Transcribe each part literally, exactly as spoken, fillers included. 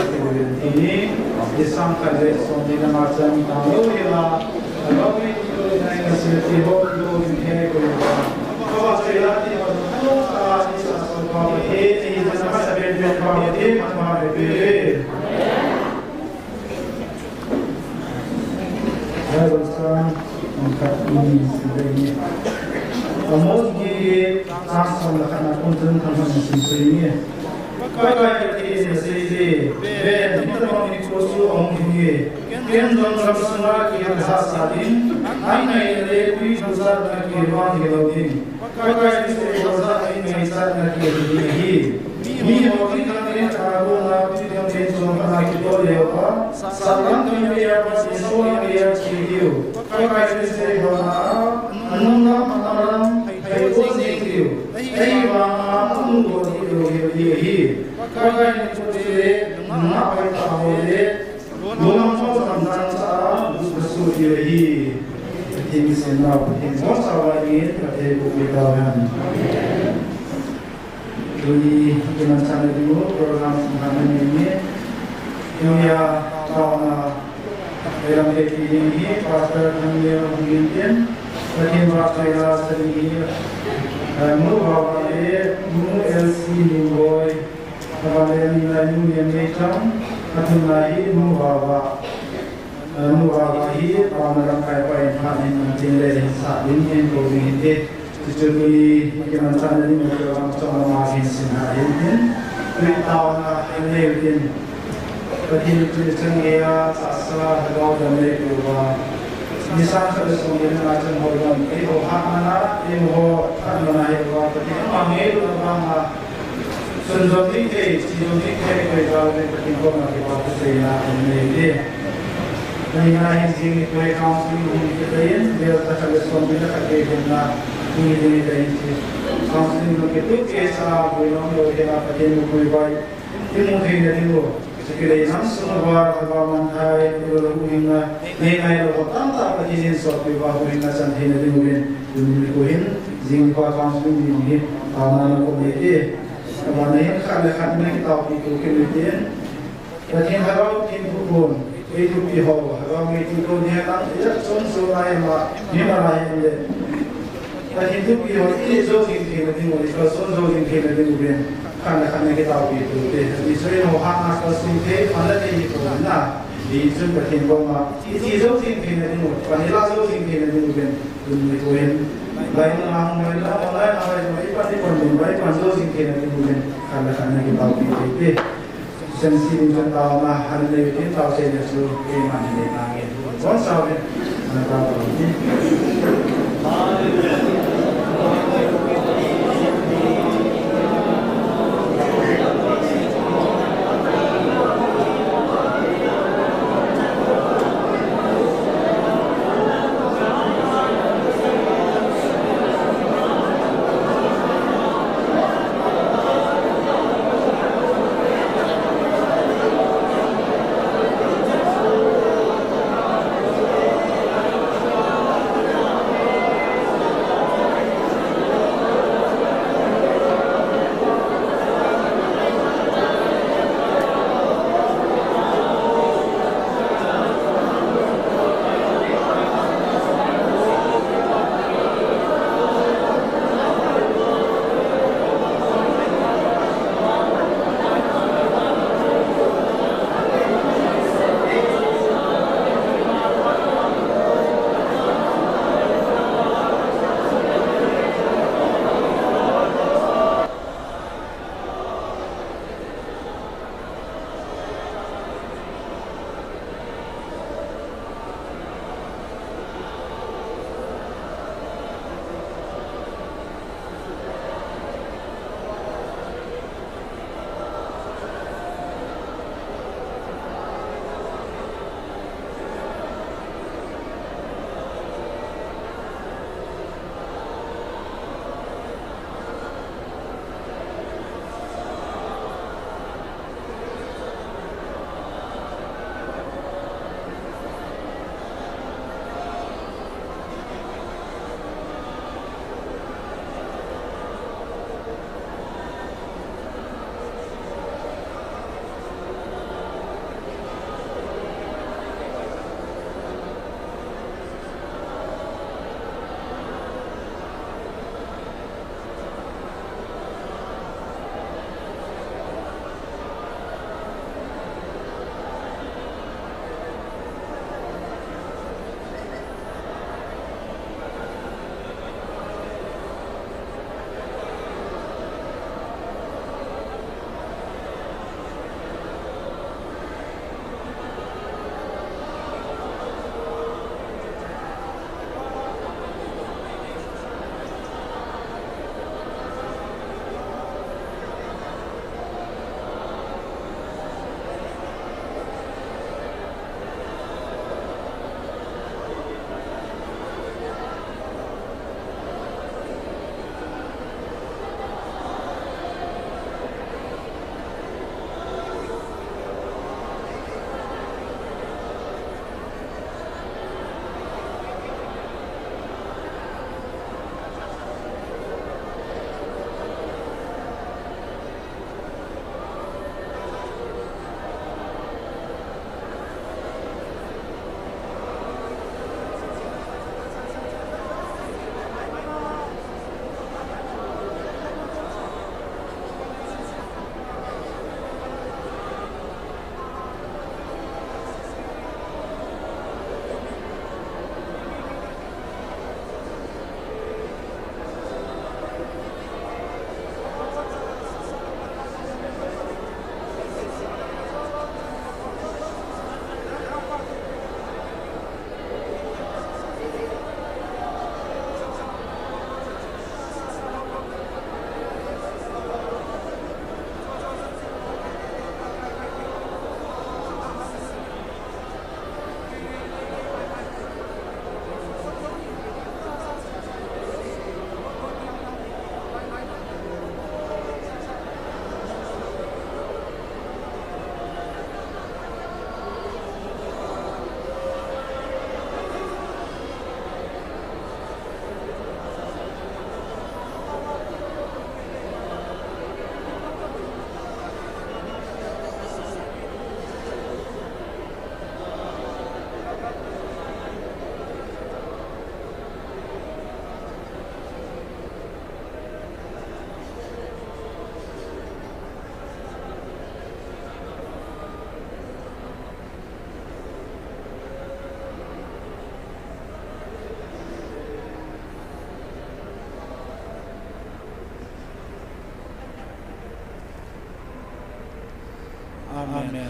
Tini, nisang khat le somni le nga chan tang lou hila, alou ni tu le nai na se ti ho lo ni he ko yo ba. Ko ba se la ti ho, ko sa ni sa so ba he ni sa na sa ben ben ba he ma ma be be. Bible chang, ang kat ni si be ni. Amos ni, ang som la khat na kun tun kan han sin sui ni. Pakai Pathen in asei e, ven, hitabang nikho chu ahung ding e, ken jong gamsunga kihilsah sah ding, an ngaina le tui dusatna kihilvang hilou ding. Pakai thusei ho jal a in ngaichatna kihil ding ahi. Miho thil dang le thagona, thil dang le chom ana kitol leuva, sahlam gam geiya pat, insung gam geiya che diu. Pakai thusei ho jal a, anung lam, anam lam, phai po jing diu. Ahivanga amu lou ding lou hi ahi. Pakai nikho chu le nungah pai tah ho le, lungmong ho jong dangchah a lut kasuh diu ahi. Pathen in seinom, Pathen in bol chauva in, Pathen in pui tauhen. Tuni kimanchahna ding u program sung hana ni ni. Tunia taona Eilam te ti ding hi Pastor Thangneo hung in tin, Pathen vahchoila sa ding hi, eh, Nu Vava le Nu L C Nungboi, aban le ni lai Nu Niam Neicham, athumna hi Nu Vava, eh, Nu Vava hi, taona lamkai pa in phat in tin le hin sa ding hin kou ding hin te. Chuchu tuni kimanchahna ding u program chom lama hin sin ha hin tin. Tui taona hin nei u tin. Pathen in tuni chan geiya tahsa lhagao dam nei peh uva. Nisang khat le somni le nga chan ho dam. Eiho hatna, eiho hatna hi uva. Pathen in ama ngailut na vanga. Sunjom ding thei, chijom ding thei, koi jal le Pathen koma kipa thu seina hin nei u te. Nina hin jing nikho hi counseling hung kit in, vel tah khat le somni le khat gei hinna hung hi ding ahi ti. Counseling hung kit tu case a, vui nom lou hina Pathen mukhui vai. Imu theina ding u. Chukit le inam sung uva, thava manthai, ilou lou hinna, nei ngai lou ho tamtah Pathen in soppi uva, huhhingna chan theina ding uvin, tuni nikho hin, jing nikho counseling ding hi, taona na kom e. Abana hin khat le khat na kitaopi tu kit u tin. Pathen Lhagao thempu pon, ei thupi ho, Lhagao ngeitu pon, ni helang, ijat chom chom lai ma, mimal lai in le. Pathen thupi ho, i jou jing theina ding u, i kalson jou jing theina ding uvin, khat le khat na kitaopi tu te. I soi ho ha na kalson thei, pan la thei hi pon na. I chun Pathen koma, i thi jou jing theina ding u, pan i la jou jing theina ding uvin, tuni nikho hin. Lai na hung mai la, lai na lai na, i pan i pan ding, i pan jou jing theina ding uvin, khat le khat na kitaopi tu te. Sensi ding chun taona hin nei u tin, tao seina chu keiman hin nei tange. Bon sau hin, ana tao tao ni.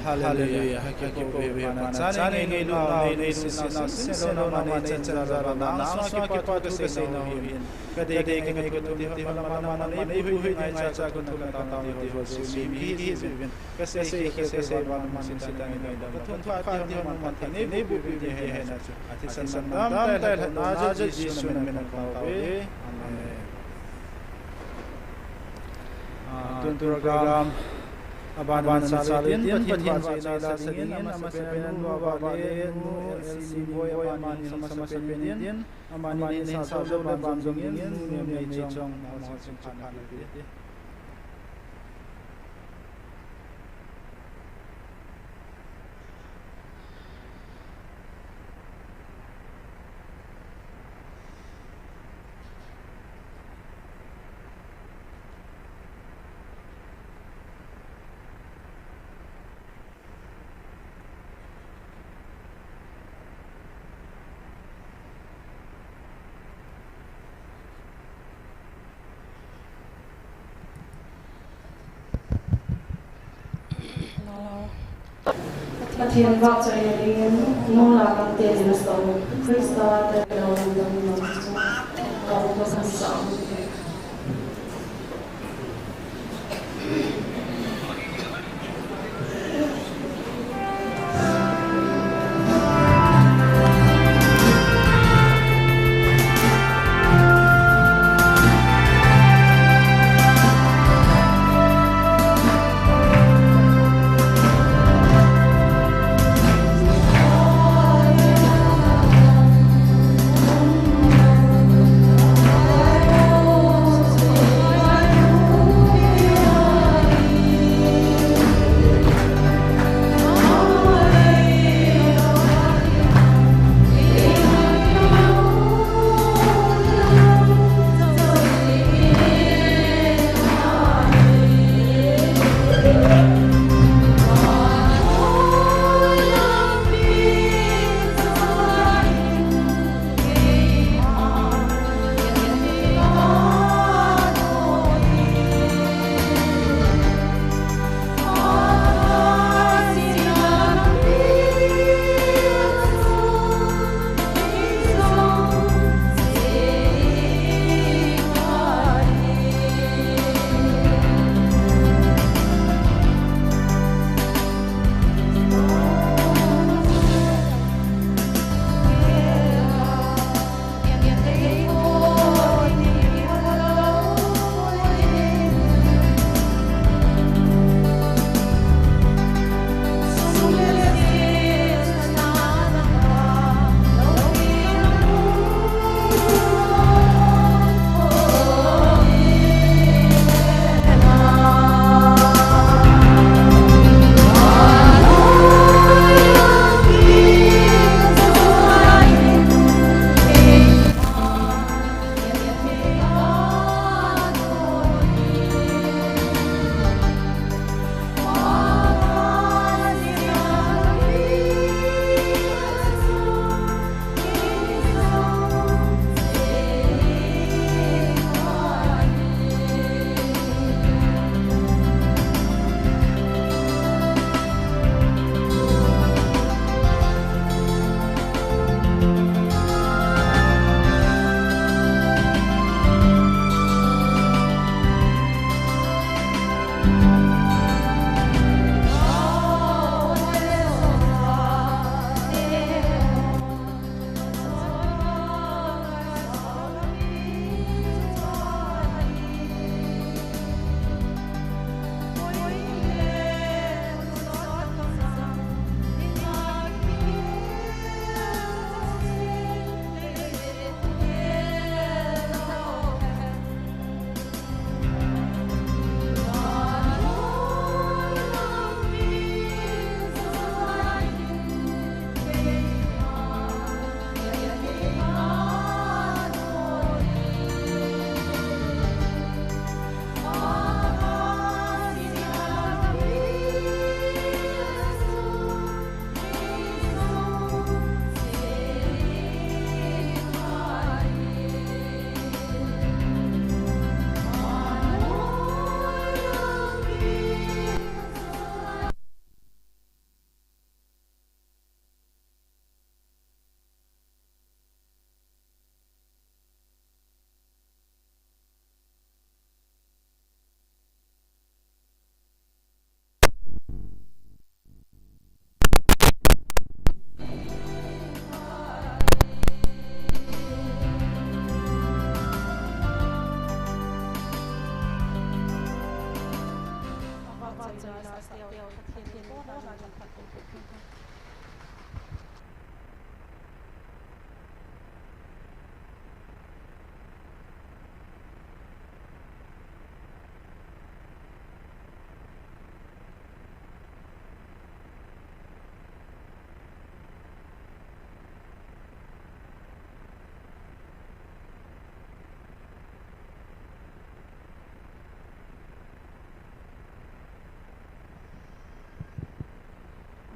Hallelujah. Hakikouve Pana. Chani ngailut nau nei nusiat nau, sinsah lou nau, ama nei chan jal a nang sunga kipathu kasei nau ahin. Kadei kangai katum ti ho lama lama nei puihui ngaichat a kathum katao ti ho, Jesu mi hi hi jeh uvin. Kasei hi kasei hi Pana, nang sintah ngaidam. Kathum phat ti ho nangman thei nei boh peh ding ahi, ahinla chu athisan damdam tah lhatna jal Jesu min a kathum tauve. Amen. Ah, tun program aban aban salutin, Pathen vahchoila salutin, amasapen in Nu Ava le Nu Elsie Boi, amani amasapen in, amani hin sah jou le banjom in, Nu Nemneichong, amaho chu phatna pe. Pathen vahchoina dingin, Nu Lalkhamte dinga song, Christa te lo lam dam lo chu, ka ko san sa.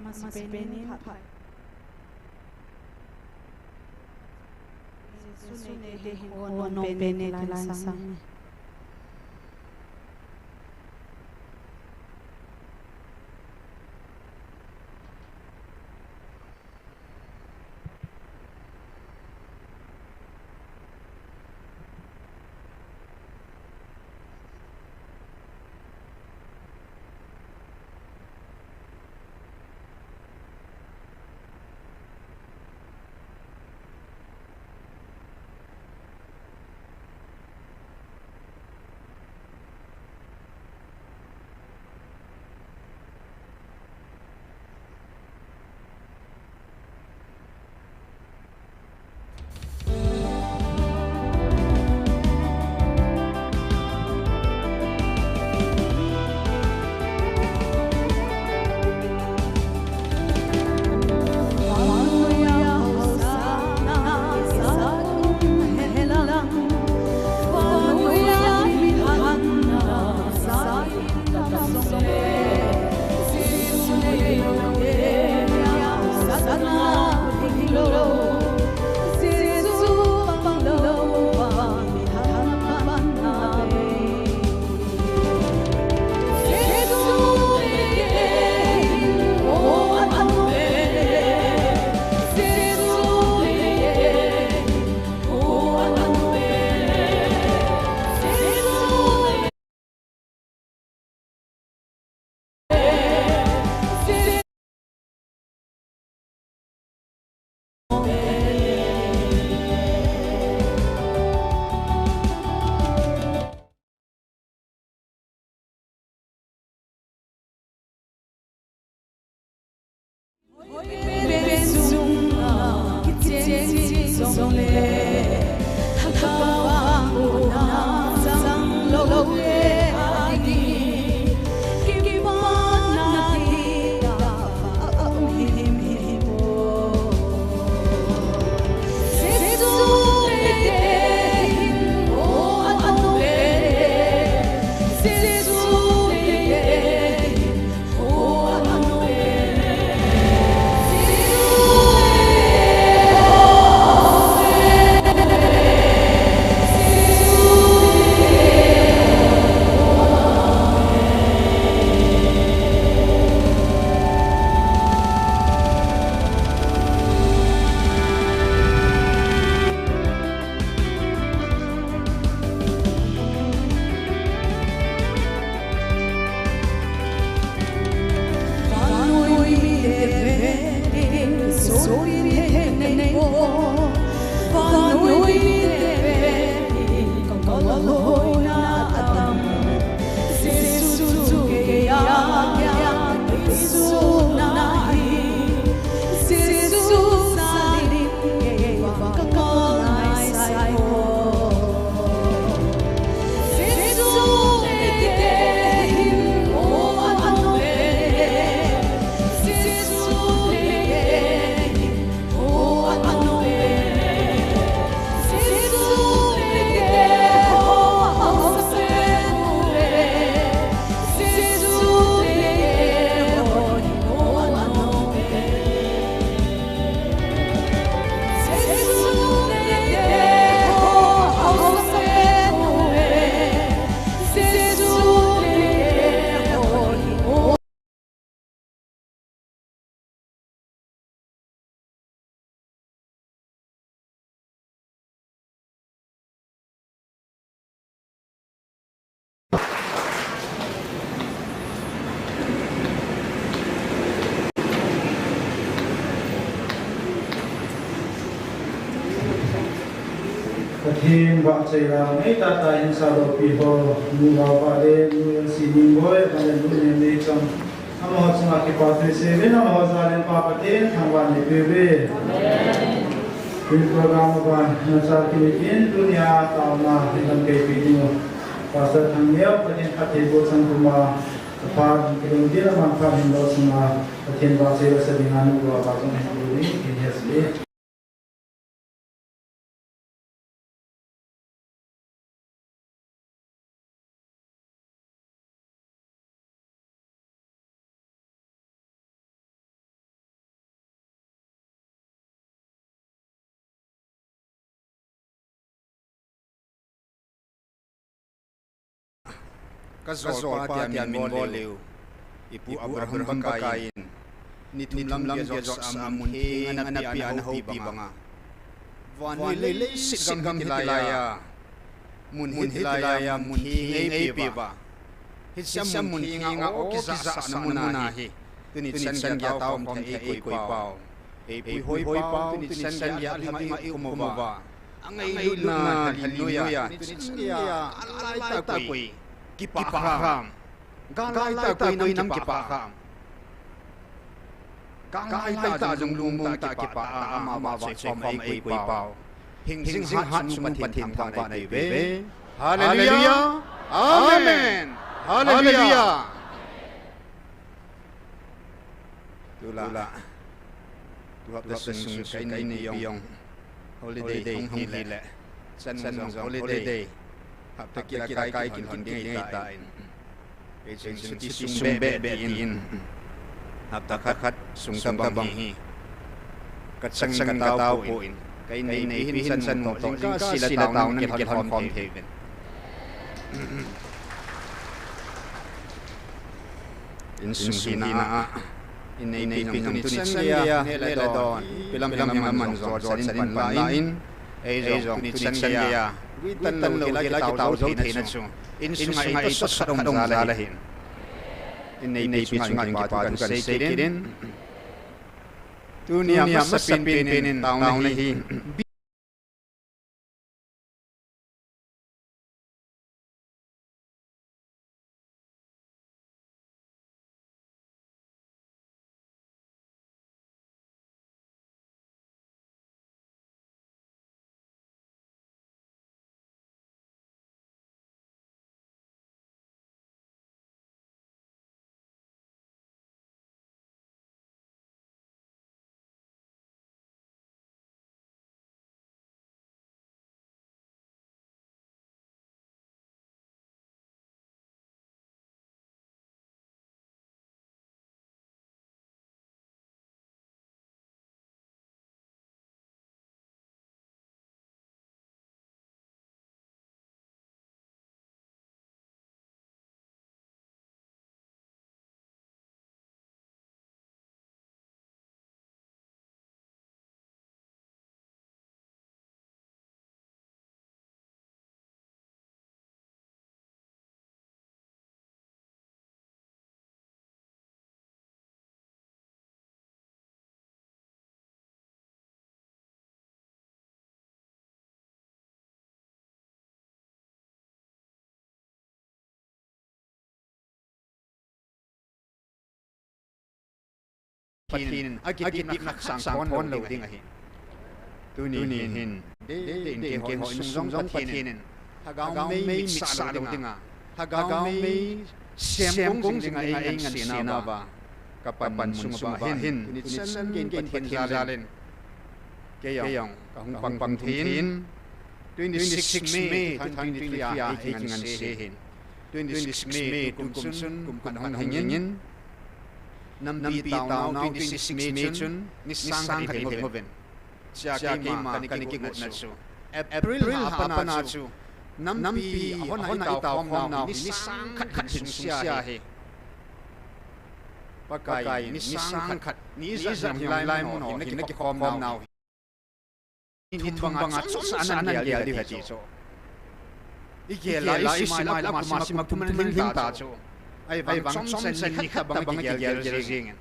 Masi penin phat. Jesu nei te hin khon nom pen e kilai sang e. Pathen vahchoi la, ngai tah tah hin sah loupi ho, nu Lalpa le nu Elsie Ningboi, ahile nu Nemneicham, amaho chunga kipathu isei uvin, amaho jal in Pa Pathen thangvah in eipeh uve. Tun program a ban nachal kit in, tunia taona hi lamkai pi ding u Pastor Thangneo, Pathen phattheiboh chang puma, aphat kilungdin a manphat hinlou sunga Pathen vahchoi la sa dinga nu Lalpa jong hin pu ding in, hin hei sih. Ka jolpa tia min bol leu. Ipu Abraham Bakai in, ni thum lam gei jot sa mun theng ana pia ana houpi banga, vannoi leiset gam hiti laiya, mun hiti laiya mun theng eipeuva. Hiche mun thenga aw kijahsahna mun ahi. Tuni chan geiya tao khom thei eikoi pau, eipui hoi pau, tuni chan geiya alhama eikhom uva, angailutna lhinnoiya, tuni chan geiya alai tah koi, kipah kham. Gal laitah koi nam kipah kham. Gal laitah jong lungmong tah kipah tah, amavang choi khom eikoi pau. Hingjing hat sung Pathen thangvahna eipe uve. Hallelujah. Amen. Hallelujah. Tulai. Tu hapta sung sung ka inneipi jong holiday hung hile, chan jong holiday. Hapta kila kai kihon ding ahitan. Kei chun chuti sung bebe tiin, hapta khat sung tabang hi ka chang ka tao poi. Ka inneipi hin chan toh jingkah sila taona kihon khom thei uvin. Insung hina a, inneipi jong tuni chan geiya neh le don, ipi lam ipi lam aman jong chan in pan la in, ei jong tuni chan geiya guitan lou, kila kitao jou theina chu, insunga itosot khat um jal ahin. Inneipi chunga kipa thu kan sei kit in. Tunia masapen pen in taona hi Pathen in agitna khat sang thon lou ding ahi. Tuni hin deidei in keiho insung jong Pathen in Lhagao mei mitsah lou dinga, Lhagao mei semkong jing dinga eingansena uva kapan mun sunga hin, tuni chan geiyin Pathen jal in kei jong kahung pang thei in, twenty-six May two thousand twenty-three a eikinganse ahin. Twenty-six May tukum chun kum khat ahung hingin, nampi taonau twenty-six May chun nisang khat ilheng uvin. Chea keima kana kigotna chu, April lha a pat a chu, nampi ahon a itao khomnau hi nisang khat khat hin sungse ahi. Pakai in nisang khat ni ijat hilai mun ho hin nakikhomnau hi ni thum banga chomcha anan gel diu ahi ti chu. Igel a, isima, ikhuma, sima, kum thum lhing ta chu. Ahivang chomcha in nikhat tabang kigel gel jengin,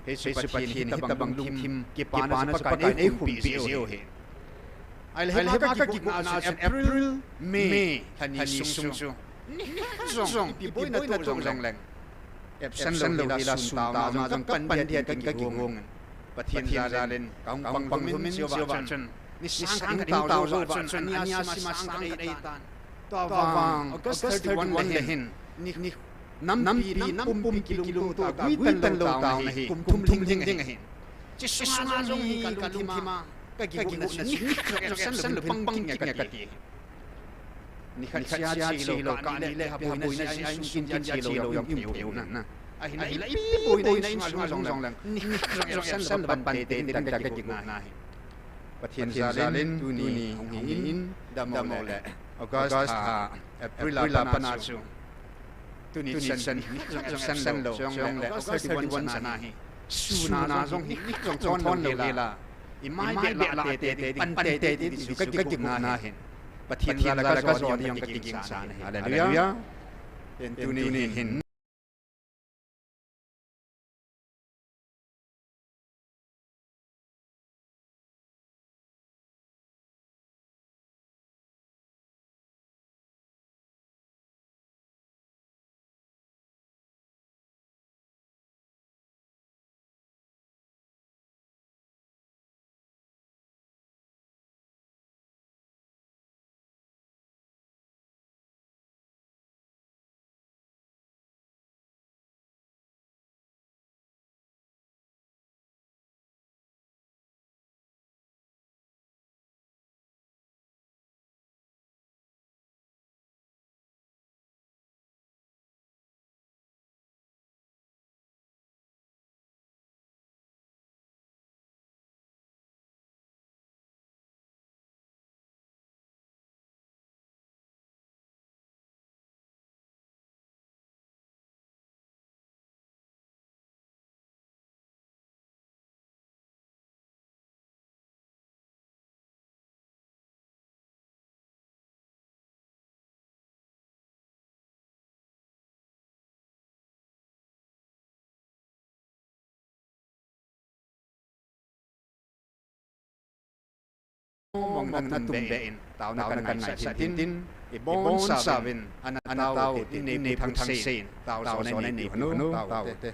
hiche Pathen hitabang lungthim kipana chu Pakaiyin eihumpeh jiu ahi. Ahile hiva kakigotna chu April, May lhani sung chu nikhat jong ipi boina toh jongleng, absent lou hila sun taona jong kapan dia tin kakigong in, Pathen jal in kahung pang lhumin, chea chun nisang khat hung tao jouva chun ania sima sang khat eitan. Tua vang August thirty-one le hin nampi nampumpi kilungto tah, guitan lou taona hi kum thum lhing ding ahin. Hiche sunga jong hi kalungthima kagigotna chu nikhat jong absent lou pang kit nge kati. Nikhat chia che lou, kani le haboina, insung kin kin che lou jong thei u na. Ahinla ipi boina insunga lhung jongleng, nikhat jong absent lou pan tei tei in tia kagigotna hi. Pathen jal in tuni hung hin, dammo le August lha, April lha a pat a chu Tuni chan, nikhat jong absent lou, chuleh August thirty-one chan ahi. Sun a jong nikhat jong thon lou hela. Imai beh lah tete, pan tete ti chu kagimna ahin. Pathen jal a kajo ding jong kagingchan ahi. Hallelujah. Tuni hin. Mong na tumbe in, taona kan ngaisah tin, ibonchauvin, ana tao te, nei pu thang sei, tao jo nei pu hanu, tao te.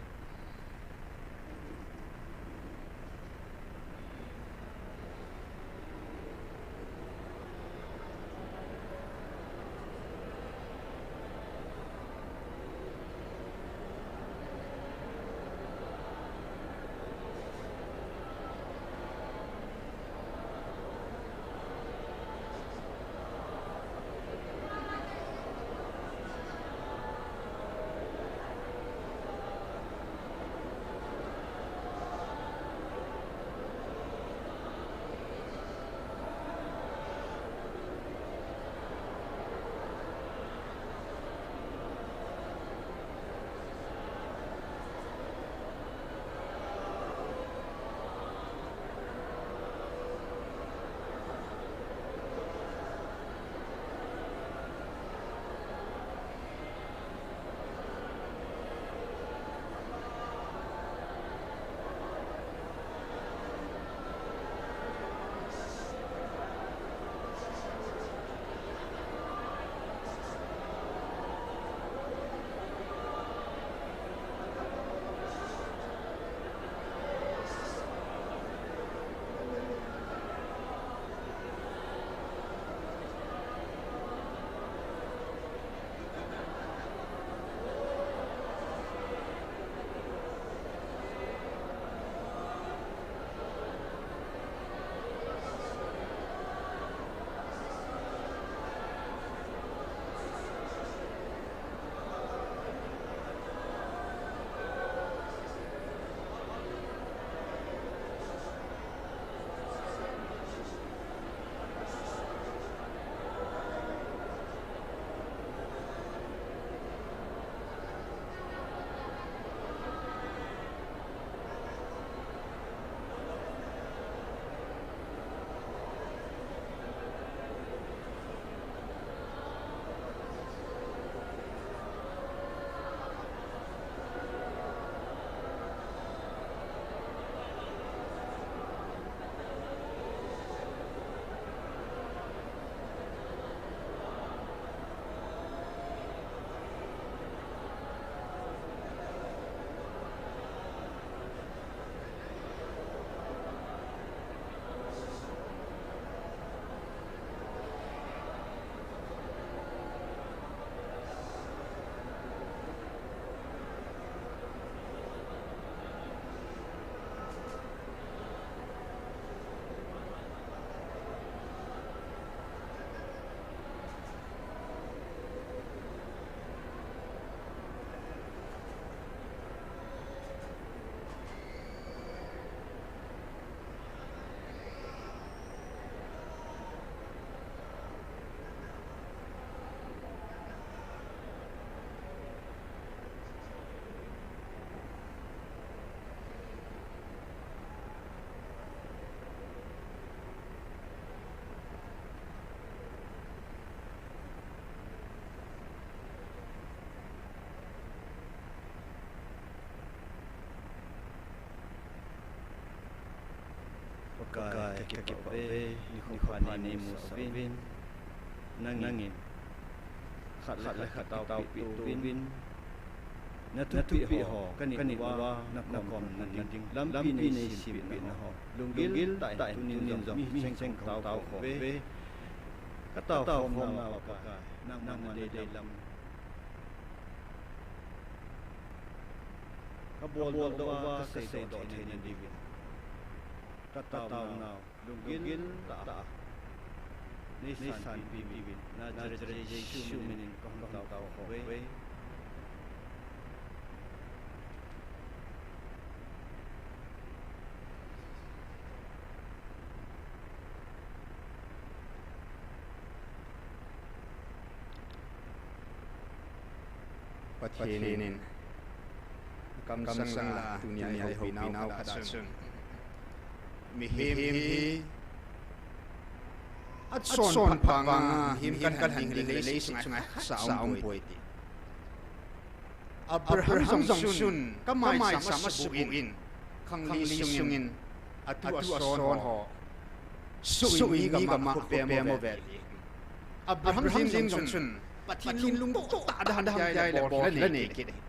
Pakai, kakipah uve, nikho pha nei musah uvin. Nangin khat le khat kitaopeh tou vin, nathupi ho kanit uva nakom nading lampi nei sempeh naho, lunggil tah in tunin jong mi cheng cheng katao khom uve. Katao khom nau Pakai, nangman nadeilam, kabol doh uva kasei doh theina diuvin katao nau lunggil tah a nei sanpeh uvin, Nazareth Jesu minin kahung tao khom uve. Pathen in kamsang la, tunia eihoupi nau khat a chun, mihem hi achon phat vanga mihem kalhan ding le leiset chunga sa aumpoi ti. Abraham jong chun, kamaisam asubuh in, khangli sungin atu ason ho suh in mi gam a khopem uve. Abraham jong chun Pathen lungtoh tah a ham ti ahile bol la nei kit ahi.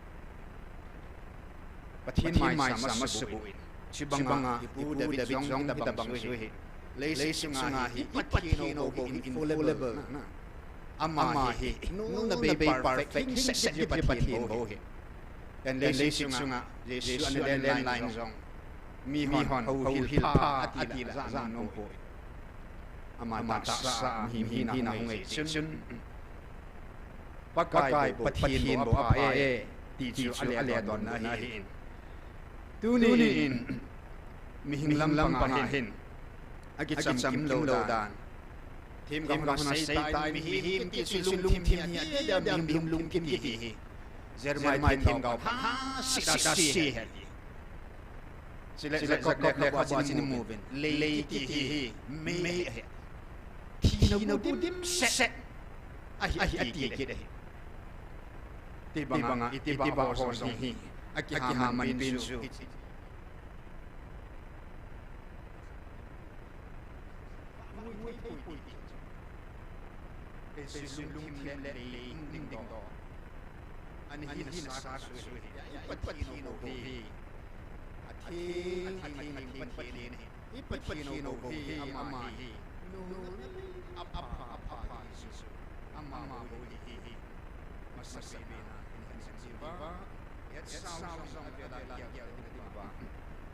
Pathen maisam asubuh in. Chubanga ipu David jong hitabang chu hi, leiset chunga hi i Pathen bou hi infallible na. Ama hi nolna bei perfect, hing set set Pathen bou hi. Then leiset chunga Jesu ana len lai jong mihon houhil pha atile ajah nom poi. Ama tahsa a mihem hina hung ei chun, Pakai bou, Pathen bou apha e, ti chu ale donna ahin. Tuni in mihing lam panga hin akicham kim lou dan, themgao hon a seitai, mihem ti chu lungthim hi, adia mihem lungthim kiti hi Jeremiah themgao pha seh a se ahi. Chule Jacob lekhabu a chun imu uvin, lei kiti hi mei ahi. Thina bu dimset ahi, ati kit ahi. Tibanga itibang ho jong hi akihaman pen chu, kei chu lungthim le lei hung ding toh, ana hina sa chu hi, i Pathen bou hi atheng atheng Pathen ahi. I Pathen bou hi, ama hi nolna bei apha apha hi chu, ama bou hi hi. Masapen a hin hin jing diuva, etsau jong avela kial ding diuva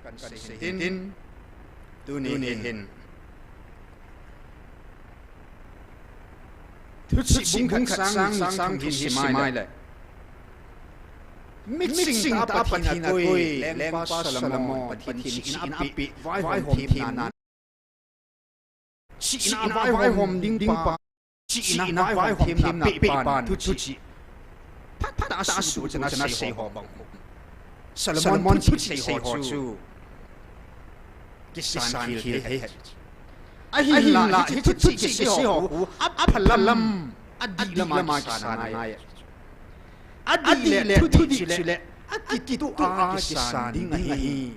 kan sei hin tin, tuni hin Thuchih bung khat, chang ni, chang thum hi sim le, mixing tah a Pathen in akoi lengpa Solomon, Pathen chihna apeh, vaihom themna, chihna a vaihom ding pa, chihna a vaihom themna peh pan, thuchih phatah a suhdoh chana sei ho bang, Solomon thuchih sei ho chu kisan khel thei ahi. Ahinla hiche thuchih kisei ho khu aphalam, adih lama kisan angai. Adih le thudih chule akituh a kisan ding ahi.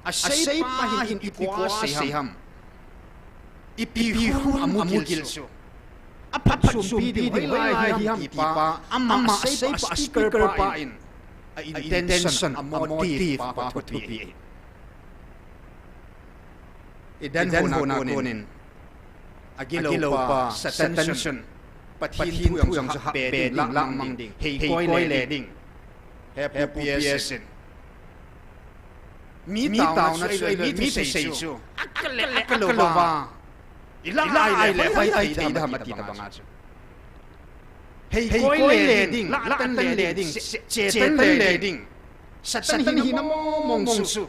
Aseipa hin ipi koi asei ham, ipi khu amu gil chu, aphat sumpi ding hoilai hi ham tipa, ama aseipa, speaker pa in a intention, a motive pa khu thupi ahi. Eden hon a konin agilou pa Satan chun Pathen thu jong chu hahpe ding, lahmang ding, heikoi le ding, he pu P S in, mi taona chu, mi thusei chu akal le akal louva, ilah a ahile hoithei ding ham ati tabanga chu, heikoi le ding, lahtan le ding, che, chetan le ding, Satan hina mongmong chu,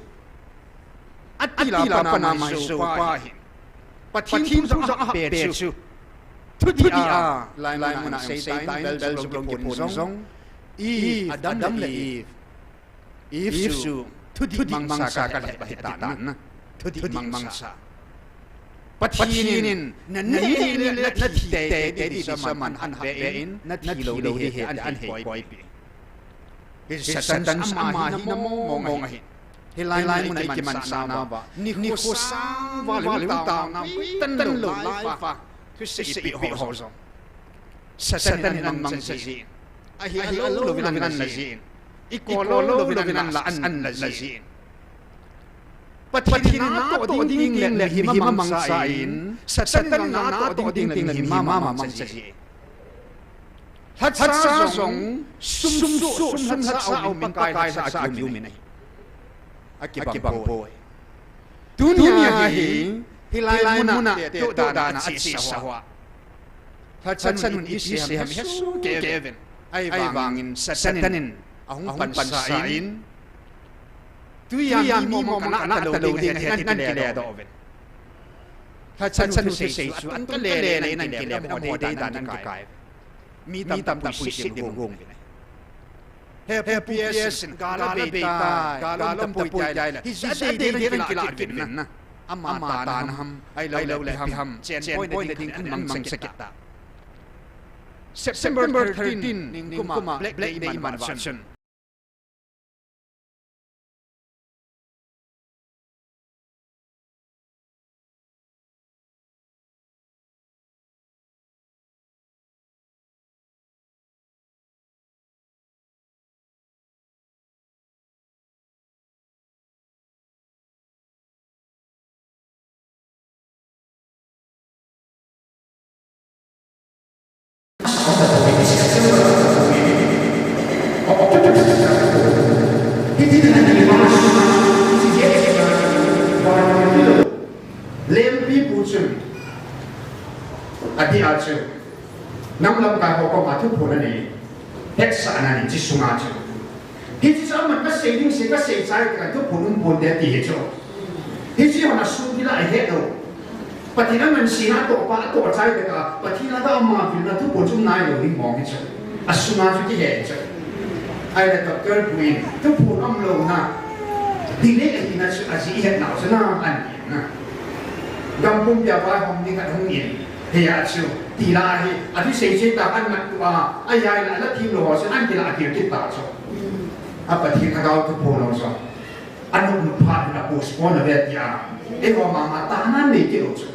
ati la pana maisou pa hin Pathen thu jong ahahpe chu, thudih a, laimuna jong seitan, bel jong kiphon jong, Adam le Eve, Eve chu thudih mangcha kalhep ahitan, thudih mangcha. Pathen in naneh le nathi teitei ding chu aman ahahpe in, nathi lou ding ahi, ahin heikoipeh. Hiche Satan ama hina mongmong ahi. Hilai mun a i kimansah nauva, nikho sang uva lungtao nau, i tan lou lai uva, thusei i peh ho jong Satan in amang jin, ahi alou lou in alan jin, i kol lou lou in alan jin. Pathen in natoh ding ding le mihem amangcha in, Satan in natoh ding ding le mihem amangcha jin. Lhacha jong sum soh, sum lhacha a um in, Pakai lhacha a kium in ahi. Akibang poi. Tunia hi, hilai mun a tehdoh dan a chesa hoa, lhacha nun iti sei ham ihesoh kei uvin. Ahivangin Satan in ahung pansah in, tuia mi mong mong kana ata lou ding ahi, atin kile doh uvin. Lhacha nun thusei chu atung kile le in atin kile mo dei dan in kikai. Mi tamtah puiset ding hung uvin. He P S in gal abei tai, gal umtapoi tai le, hijeh a dei dei in kilah kit uvin na. Ama tana ham, ahilou le ipi ham, chen point na ding khat in amang sah kit ta. September thirteen, nikum a Black Day iman uva chun, Lempi pu chun, adeh a chu, nam lamkai ho koma thuphon anei, hetsahna anei, hiche sunga chu. Hiche chu aman kasei ding sei, kasei chai tah thuphon um ponte ati hi chu. Hiche hon asun ding la ahet lou. Pathen aman sina atoh pa, atoh chai tah a, Pathen lhagao ma vilna thuphon chu um nailou ding mong hi chu. Asunga chu kihe hi chu. Ahile Doctor Buin, thuphon umlouna delay ahina chu ajeh ihet nau chu na, ahin ti na. Gam pumpi a vaihom ding khat hung in, hia chu, ti la hi, athusei chai tah a ahin mat tua, ahile ala thim lou ho chu ahin kila kit ta chu. A Pathen lhagao thuphon lou chu. Anop nop phat in a postpone ave tia. Eiho mama tanan nei kit lou chu.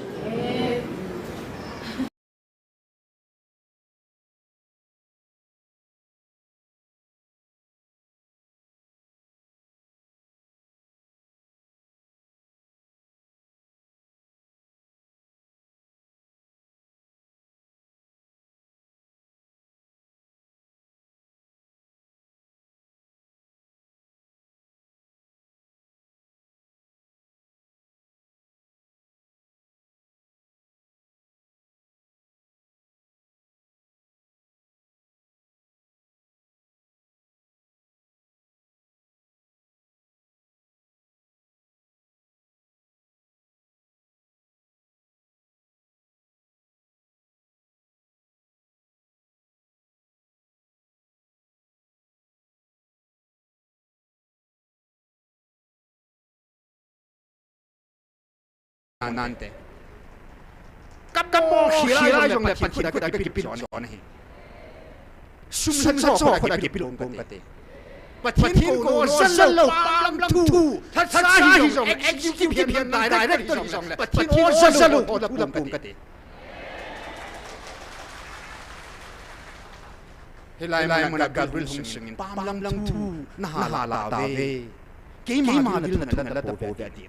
Nante. Kap kap mo khila jong le Pathen khut a kipil chon ahi. Sum lhacha ho khut a kipil kong kate. Pathen ko jal lou, pam lam thu. Lhacha hi jong, executive hihen lang, director hi jong le Pathen ko jal lou, thu lam kong kate. Hilai mun a Gabriel hung sungin, pam lam thu naha la tauve. Keima vil na thu nala tapouve, ati.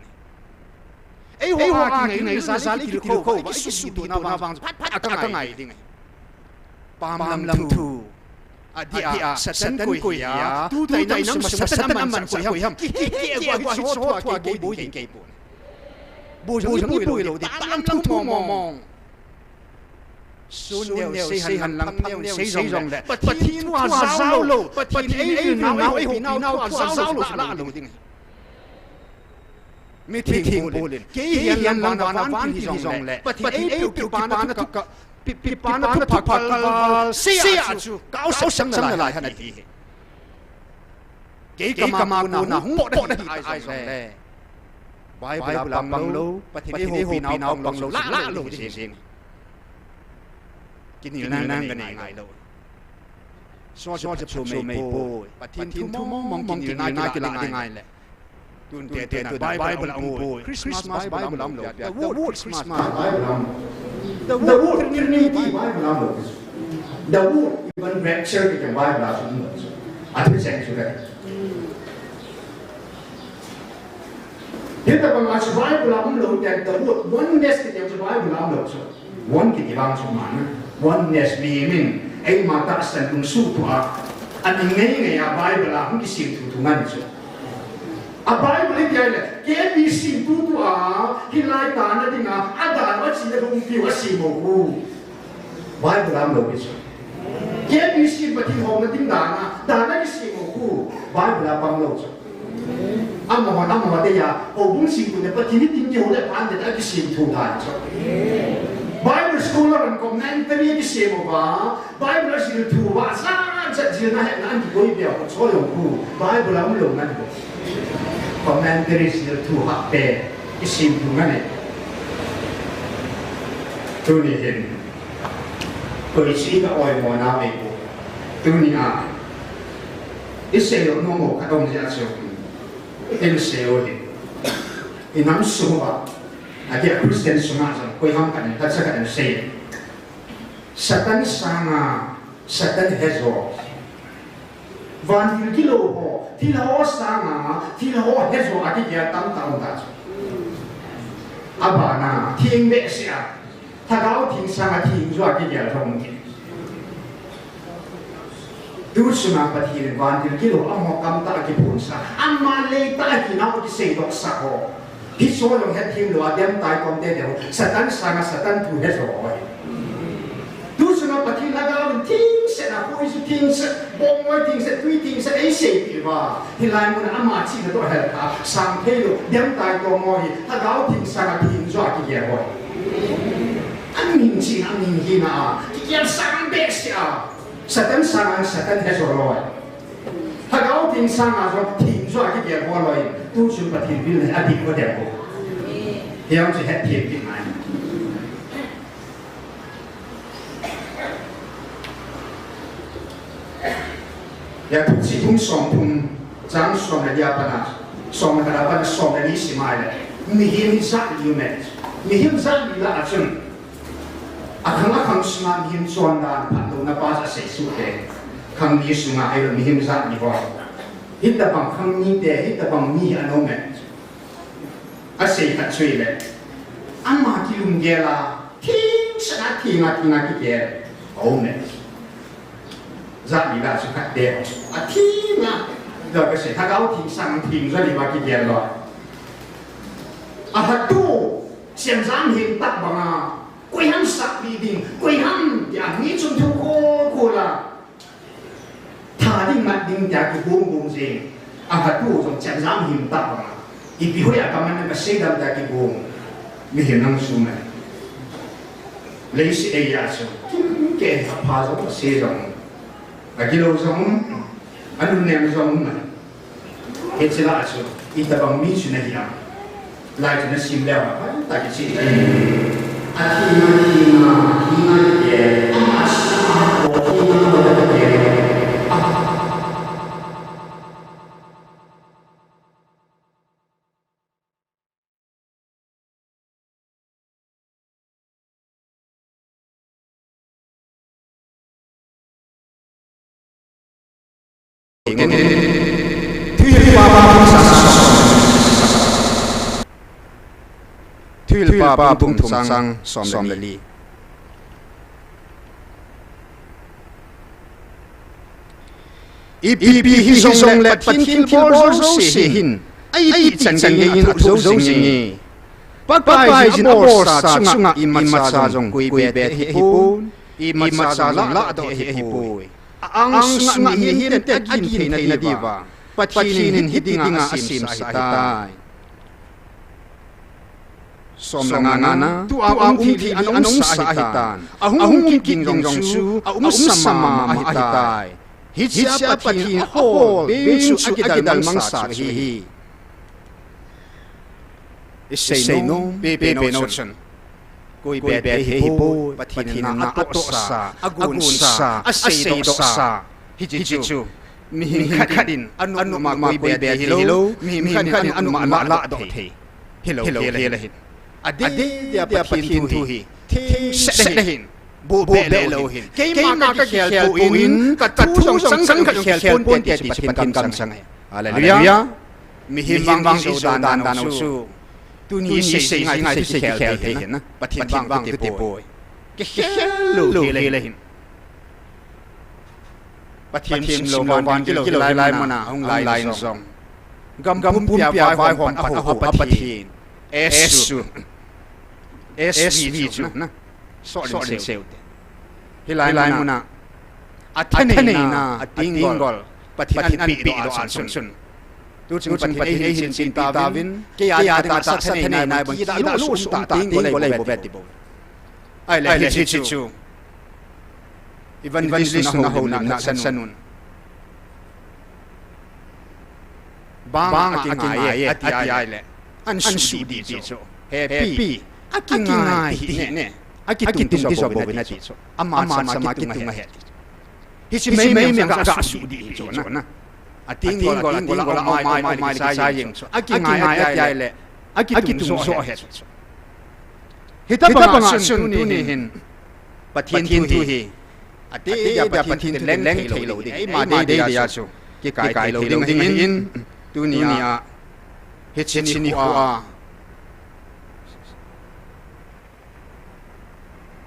Eiho a kingai, jal a kikilkhou, i kisuhtohna vang, phat phat a kangai ding ahi. Pam lam thu. Adeh a, Satan koi hia, tutai nam sum a Satan aman sa koi ham. Kikeh keh uva hiche ho thu a kei boi ding kei pon. Boi jong i boi lou ding, pam lam thu mong mong. Sun neo sei hen lang, phang neo sei jong le, Pathen thu a jao lou, Pathen eivil nau, eihoupi nau thu a jao lou, jao lou ding ahi. Mitheng bol in, kei hihen lang vana vantil hi jong le, Pathen eipeh u kipana thu ka, pi, pi, kipana thu pha kalval sei a chu, ka ausap chang nalai hen ati hi. Kei kama kona hung potna hi ta jong le, Bible a pang lou, Pathen eihoupi nau pang lou, lah lou ding jeng. Kinelna kanei ngai lou. Sohcha phatchomei poi. Pathen thu mong mong kinelna kilah ding ahile, Tun te tun a Bible a um poi. Christmas Bible a um lou. The word Christmas Bible a um lou. The word Trinity Bible a um lou. The word even rapture kiti Bible a um lou. A thu cheng chu ka. Hitabang a chu Bible a um lou te, the word oneness kiti chu Bible a um lou chu. One kiti vang chu man. Oneness mihem in eima tahsan lungsuh thu a, a ni ngei ngei a Bible a hung kisim thu thu ngen chu. A Bible hi tia le, K B C tu tu a, hilai tana dinga, a dan a chi le hung piu a sim u. Bible a um lou chu. K B C Pathen houna ding dana, dana kisim u. Bible a pang lou chu. Amahon, amahon te ya, houbung simthu le Pathen ni tin kihou le pan te a kisim thu dan chu. Bible scholar and commentary kisim uva, Bible a zil thu uva, zat zat zilna hetna an kikoi pia ko cho yong khu, Bible a um lou ngen ko. Commentary zil thu ha pe, kisim thu ngen e. Tuni hin, koi chi ka oimo na ve ko. Tuni a, i sei lou nom mo ka dong jia chu. Tin sei u hi. I nam sung uva, a dia Christian sunga jong, koi ham khat in, khat sa khat in sei. Satan sanga, Satan hejo. Vantil kilou ho, thil ho sanga, thil ho hejo a kigel tamtah um ta chu. Abana, theng behseh a, Lhagao Theng sanga theng jo a kigel jong um kit. Tu chunga Pathen in vantil kilou amaho kam tah a kiphonsah, ama lei tah a hinau kiseidohsah ho. Hiche jong hetthem lou a, dem tai kom te deu, Satan sanga Satan thu hejo ho hi. Tu chunga Pathen Lhagao in thengset a, koi chu thengset, bong ngoi thengset, tui thengset, eiseipeh uva. Hilai mun a ama chihna toh helthah, sang thei lou, dem tai kom ho hi, Lhagao Theng sanga theng jo a kigel ho hi. Amahing chihna, amahing hina a, kigel sang behseh a. Satan sanga Satan hejo loi. Lhagao Theng sanga jong theng jo a kigel ho loi. Tu chun Pathen vil nei a dik ho dem ko. Hiam chu hetthem kit ngai. Ya Thuchih bung somthum chang som le li a pat a, som le khat a pat a som le li sim a le. Mihem hi jat li um e. Mihem jat li lah a chun. Akhang akhang sunga mihem chondan phatlouna pa asei suh te. Khang ni sunga ahilou mihem jat ni ho. Hitabang khang ni te, hitabang ni hi ana um e. Asei khat chu ahile. Ama kilunggel a, thengset a, theng a, theng a kigel. Aum e. Jat ni lah chu khat te. Atheng a. Lo kasei, Lhagao Theng sanga theng jo ni ba kigel loi. Alhatu, Semjam Hentah banga. Koi ham sahpeh ding, koi ham, tia mi chun thu khol khol a. Tha ding mat ding tia kigong gong jeng. Alhatu jong Semjam Hentah banga. Ipi hoi a kaman nang kasei dam tia kigong. Mihem nang sum e. Leiset a chu. Kimkei apha jong asei jong. Agilou jong um, anunnem jong um. Hiche lah a chu, itobang mi chu nahi ham. Lai chu nasim leu a, pai ta kicheh tai. Atheng a, theng a, theng a kigel, ama sanga ho theng a ho kigel. Thuhilpa bung bung sang, Thuhilpa bung thum chang som le li. Ipi hi jongle Pathen thilbol jouse hin, a itih chan gei in athoh jou jing e. Pakai jin abolsa chunga imacha jong koi be thei ahipon, imacha jong lah thei ahipoi. A-ang sunga mihem ten agin theina diuva Pathen in hiti dinga asemsa ahitai. Som le nga na, tua um thei hi ana umsa ahitan. Ahung um kit ding jong chu aumsa mama ahitai. Hichea Pathen in ahol beng chu akidal mangsa chu ahi. Isei nom, pe pe nom chun. Koi be thei ahipoi, Pathen in atohsa, agonsa, aseidohsa. Hiche chu. Mihem khat in anop ma koi be thei hilou, mihem khat in anop ma ladoh thei hilou, hilou hel ahin. Adeh dia Pathen thu hi themset ahin, bohbeh lou ahin. Keima kakikhel poi, kathu jong chang khat kakikhel ponte ti chu Pathen kamchang ahi. Hallelujah. Mihem vang ijo dan dan u chu, tuni sei ngai thu sei kikhel thei ahi na, Pathen vang thu ti poi. Kikhel lou hel ahin. Pathen simlou vantil kilou hilai muna ahung lai in jong, gam pumpia vaihom pat a ho a Pathen, S V chu, S V chu na, soh in seu te. Hilai muna athaneina, atenggol Pathen in anpeh doh a chun, tuchung Pathen eihin chenpi tauvin, kei a ding tahsa thaneina bang kidang lou sum tah, tenggol ei bou ve ti bou. Ahile hiche chu Evangelist nu ahoulimna chan un, bang a kingai e ati ahile, ansuh dih ti chu, hepi, akingai ti ne, akitung ti jo bouvin ati chu, aman sama kitung ahi ti chu. Hiche meimei jong gasuh dih hi chu na. Atenggol, atenggol a amai, amai le kichai jeng chu, akingai ati ahile, akitung jo ahi chu. Hitobang a chun tuni hin Pathen thu hi, adeh dia Pathen thu leng theilou ding, eima dei dia chu kikai theilou ding ahin. Tunia hiche nikho a,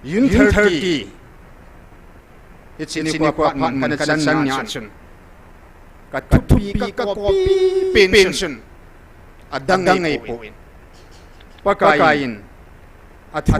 June thirty, hiche nikho a phat mun kana chan nia chun, kathupi, kakopi pen chun adang ahipoi. Pakai in athu